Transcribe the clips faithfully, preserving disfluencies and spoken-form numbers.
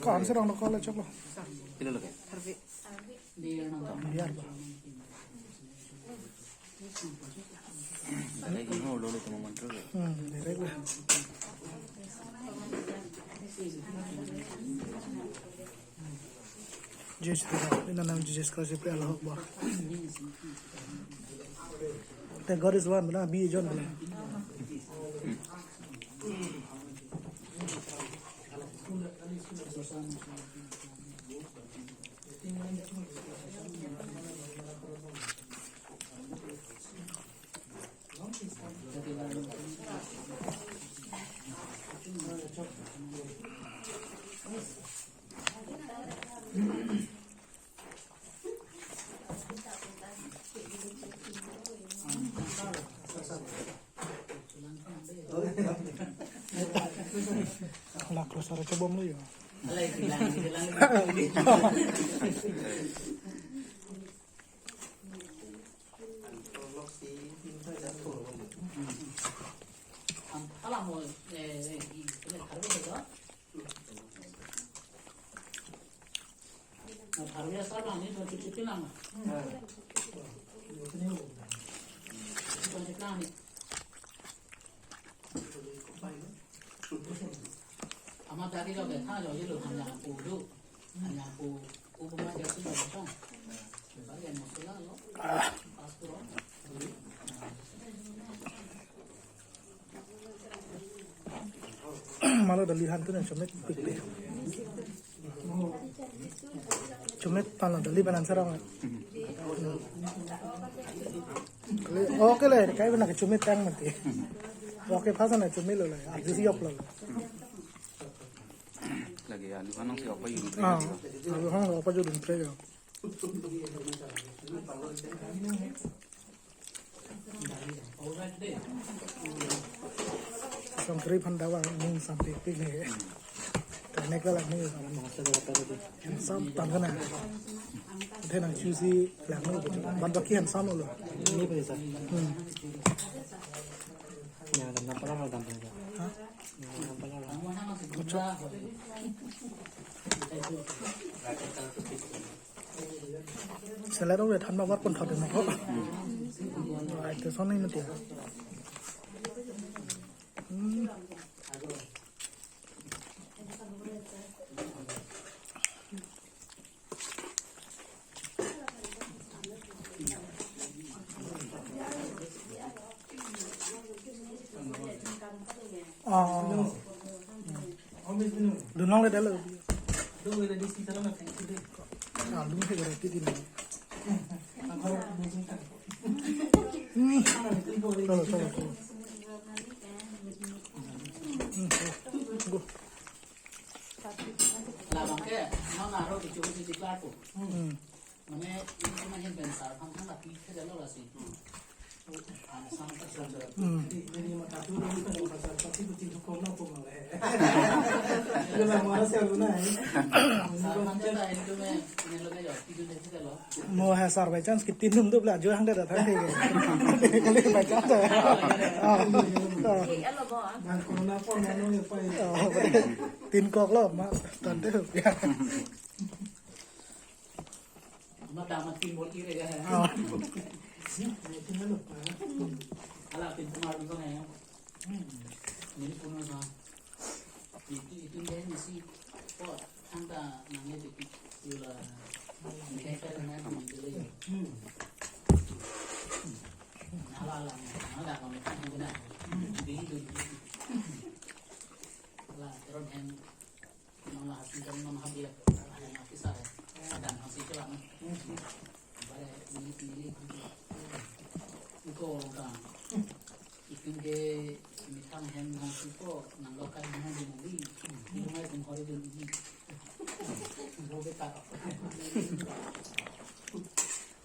Ko answer ang ko le choklo. Pilo lake? Biar ba. Lake ino ulo ulo tuma mantra ke. Hmm, direct ba. Jai Shri Ram, in the name of Jesus Christ, we pray, Allahu Akbar. That God is one, bana, be John, bana. Laklo sara chobom lo yo. Alam mo, eh, eh, i, i, harvest ito. Na, harvest ito, ni, so, chuchu lang. Chuchu lang ni. Ama tadi lo, betha lo, ye lo, hanya pu do. Hanya pu, pu, pu, ma, jasi lo, betha. Bagi yang masuk lah, lo. Pas, bro. Malo dali han tu na chomit pikpik. Chomit talo dali banan sarang. Okay le, kai bana ke chomit tang mati. Okay, phasa na chomit lo le. Arju si yok lo. Lake alu hanang si apa yun. Ah, alu hanang apa judun pre ya. Songkri phan dawa mung sampai pik ni. Kanek la mung. Handsome tang kana. Ate nang choosy lang ni. Ban baki handsome lo. Ini apa ya? Hmm. Ya, dan apa lah, dan apa ya? Ha? Salad udah than babat pun thot mo. Ai, te son ni mati. Hmm. Ah. Dunong le dalo. Ah, dun se berarti di mana? Hmm. Chalo, chalo, chalo. Hmm. Go. Labang ke, non aro kecho kecho diklar ko. Hmm. Mane, ini cuma yang bensar, ham ham lagi kerja lo lah sih. Hmm. Jadi, jadi maka tu dulu kan pasal pasti betul hukum lo pun malah. Dia lah marah sih, aku naik. Sarman ke lah, ini tu me, ini lo kayo, tidur deh kita lo. Mo hai sar by chance ke tin num dup la jo hang da da thang thei. Kali by chance. Ah. Ah. Ye, alo bo, ah. Dan corona pon mano ye pai. Ah, tin kok lo ma tan de. Ma dam ma tin bol ire ga. Ah. Ala tin kumar ko hai. Neli puno sa. Itu, itu dia mesti kok anta nangnya itu la. Ini kayak kan nang itu le. Ala, ala, ala, kamu kan guna. Di itu. Ala, terus yang Nang la hasin kan nang habia, yang habis saya. Ada nasi celang. Bare ini, ini. Iko orang. Ikin ke ini kan hem nang suko, nang lokal nang di mobil. Di rumah itu hari itu ini. Lo beta.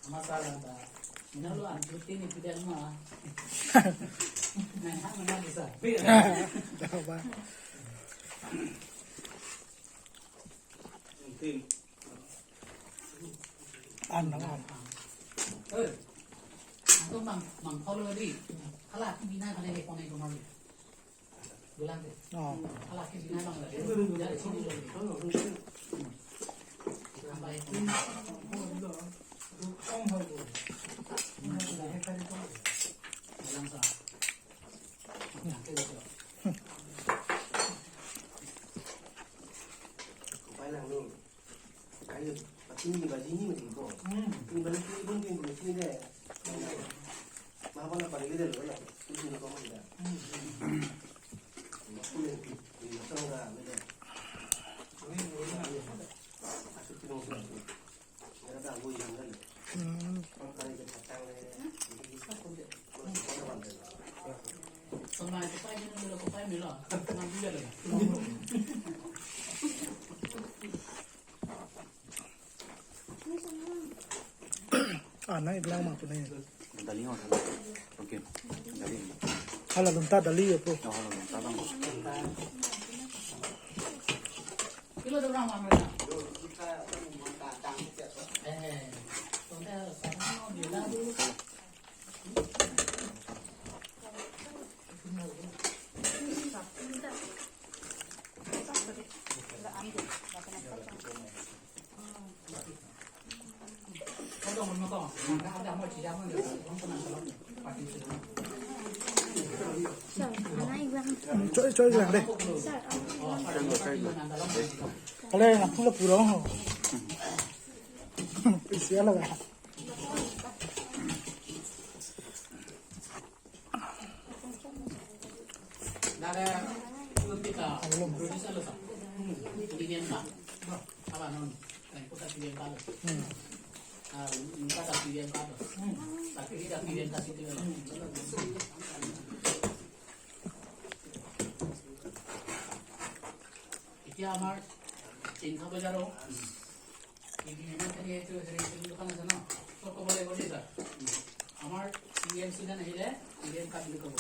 Masalah dah. Ina lo antutin itu dia mah. Nah, mana bisa? Coba. An, an. Eh, aku mang, mang follow di. Kalau aku bina kalau dia konek konek. Oh. Kayo, pati ni baji ni mati ko. Hmm. Ni baji ni pun pun pun sini deh. Mahapala paling gede loh ya. Itu sini kau mati dah. Hmm. Waktu ni, ni macam dah, ni deh. Ini, ini, ini. Asal kita mesti. Ada dah, gua yang dah. Hmm. Kalau kita datang deh, ini kita pun deh. Kalau kita dah. Sama itu pakai ni, kalau kau pakai mila, ngambil dah. Ah, nai bilang ma pu nai. Dali nggak ada. Oke. Dali. Hala lunta dali ya, pu. Oh, hala lunta bang. Kilo dua orang mana? Eh, eh. Tunggu, sana mau bilang dulu. Choi, choi lang deh. Ale, aku la pura ho. Isi ala. Dada, itu kita produser lo, sa. Ini dia, sa. Apa non? Yang kota P M K lo. Hmm. Ah, minta tak P M K lo. Hmm. Tapi tidak P M K situ lo. এতিয়া আমাৰ চিংখা বজাৰৰ বিভিন্ন ঠাইত এইটো হেৰি, এইটো দোকান আছে ন? চব ক'ব লাগিব দেই, ছাৰ। আমাৰ পি এম চি যেন আহিলে পি এম কাৰ্ড বুলি ক'ব।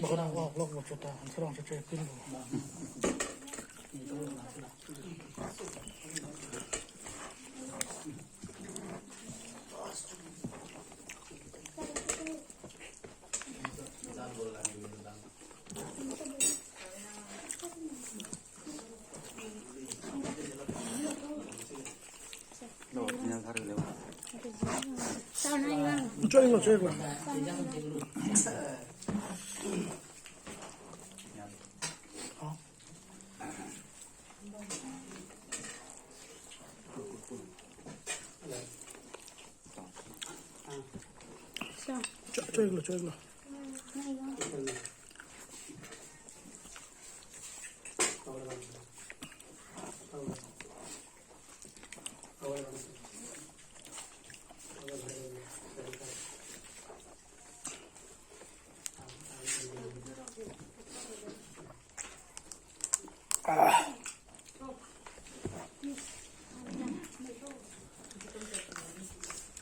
Bagaimana, wah, vlog mau cerita, serang cerita pin. Choi lo, choi lo. Choi, choi lo, choi lo.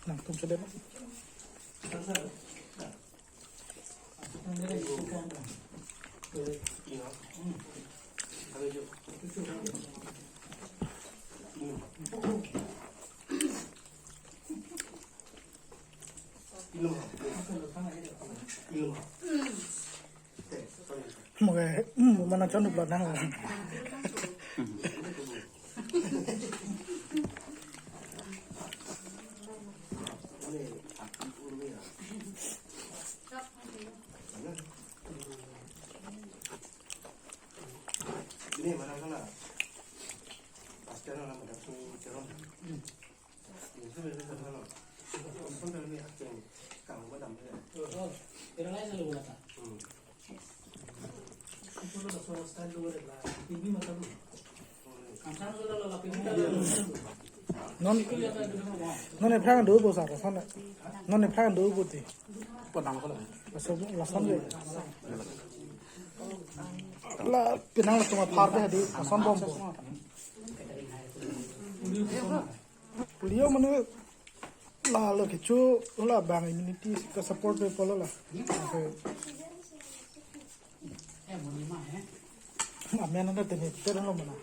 Nangtum sudah, Pak? Moke, hmm, mana chon upla nang. Ini mana sana? Pasti ada nama dapat cerong. Non non ephrang do bo sa ko son. Non ephrang do bo ti. Lason lason le. La penang la tuma phar de di lason bom bo. Polio mane la lo kecho la bang immunity ka support pe polo la. Amen na tene tene lo mana.